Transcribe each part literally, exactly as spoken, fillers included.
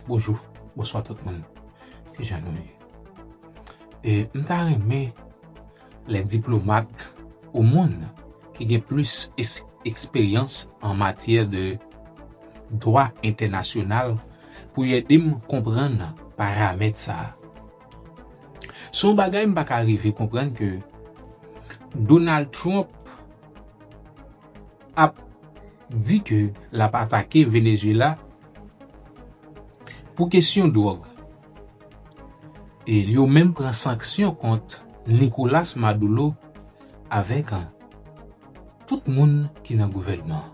Bonjou, bonswa tout moun. Kijan nou ye? E m ta renmen lè diplomat ou moun ki gen plis es-, eksperyans an matyè de dwa entènasyonal pou y ede m konprann paramèt sa a. Se yon bagay m pa ka rive konprann ke Donald Trump ap di ke l ap atake Venezuela pou kesyon dwòg. E yo menm pran sanksyon kont Nicolas Maduro avèk tout moun ki nan gouvènman an.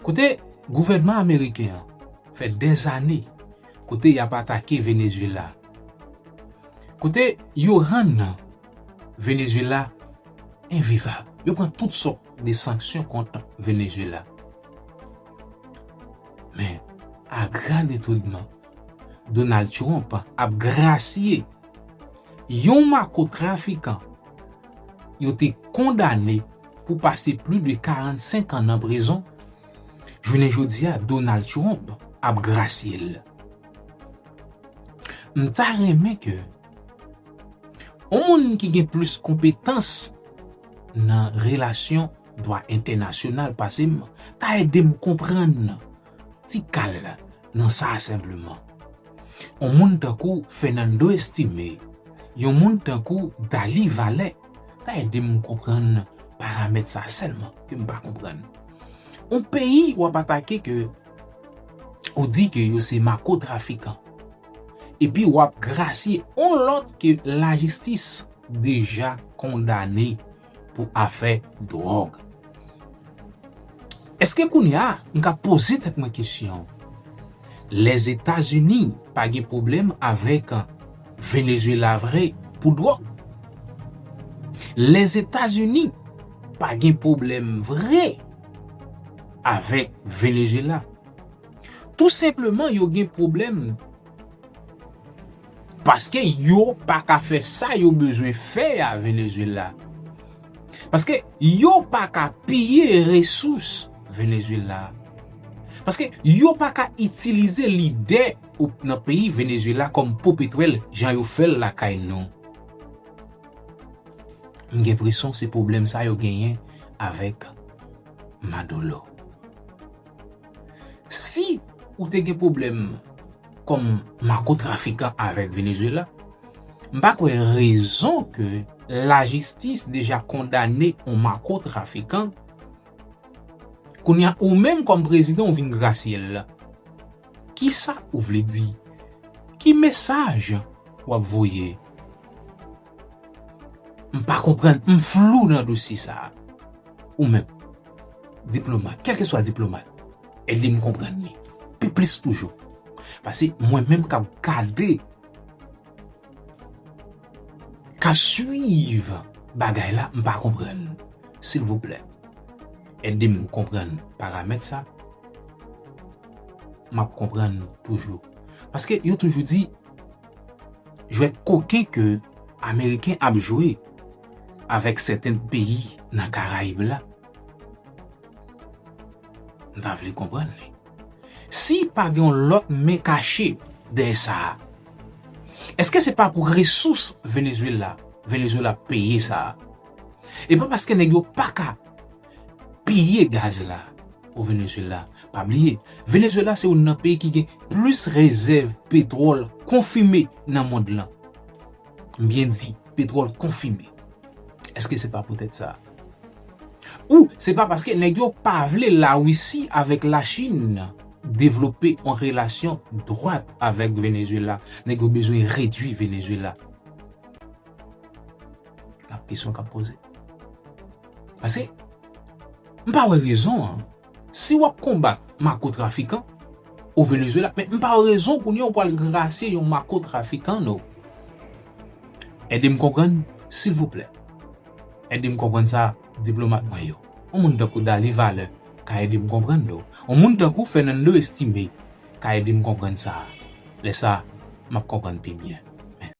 Kote gouvènman ameriken an fè dèzane kote y ap atake Venezuela. Kote yo rann Venezuela envivab. Yo pran tout sòt de sanksyon kont Venezuela. Men, a gran etonnman, Donald Trump ap grasye yon makotrafikan yo te kondane pou pase plis de karannsenk an nan prizon. Jounen jodi a, Donald Trump ap grasye l. M ta renmen ke yon moun ki gen plis konpetans nan relasyon dwa entènasyonal pase m ta ede m konprann ti kal nan sa a senpleman. Yon moun tankou Fernando Estime, yon moun tankou Dali Valet, ta ede m konprann paramèt sa a sèlman ke m pa konprann. Yon peyi w ap atake ke ou di ke yo se makotrafikan. Epi w ap grasye yon lòt ke lajistis deja kondane pou afè dwòg. Èske kounye a, m ka poze tèt mwen kesyon, Lèzetazini pa gen pwoblèm avèk Venezuela vre pou dwòg? Lèzetazini pa gen pwoblèm vre avèk Venezuela? Tou senpleman, yo gen pwoblèm paske yo pa ka fè sa yo bezwen fè a Venezuela. Paske yo pa ka piye resous Venezuela. Paske yo pa ka itilize lidè ou nan peyi Venezuela kòm popetwèl jan yo fè l lakay nou. M gen enpresyon se pwoblèm sa yo genyen avèk Maduro. Si ou te gen pwoblèm kòm makotrafikan avèk Venezuela, m pa kwè rezon ke lajistis deja kondane yon makotrafikan, kounye a ou menm kòm prezidan ou vin grasye l. Kisa ou vle di? Ki mesaj w ap voye? M pa konprann, m flou nan dosye sa a. Ou menm, diplomat, kèlkeswa diplomat, ede m konprann li pi plis toujou. Paske mwen menm k ap gade, k ap swiv bagay la, m pa konprann. Silvouplè, ede m konprann paramèt sa. M ap konprann toujou. Paske yo toujou di, jwèt koken ke Ameriken ap jwe avèk sèten peyi nan Karayib la, m ta vle konprann li. Si pa gen yon lòt men kache dèyè sa a, èske se pa pou resous Venezuela, Venezuela peye sa a? E pa paske nèg yo pa ka piye gaz la o Venezuela. Pa bliye, Venezuela se youn nan peyi ki gen plis rezèv petwòl konfime nan mond lan. M byen di, petwòl konfime. Èske se pa poutèt sa? Ou se pa paske nèg yo pa vle Larisi avèk Lachin devlope yon relasyon dwat avèk Venezuela? Nèg yo bezwen redui Venezuela? Lap kesyon k ap poze. Paske, m pa wè rezon an. Si w ap konbat makotrafikan o Venezuela, men m pa wè rezon kounye a w pral grasye yon makotrafikan, non. Ede m konprann, silvouplè. Ede m konprann sa, diplomat mwen yo. Yon moun tankou Dali Valè ka ede m konprann, non. Yon moun tankou Fernando Estime ka ede m konprann sa. Lè sa, m ap konprann pi byen.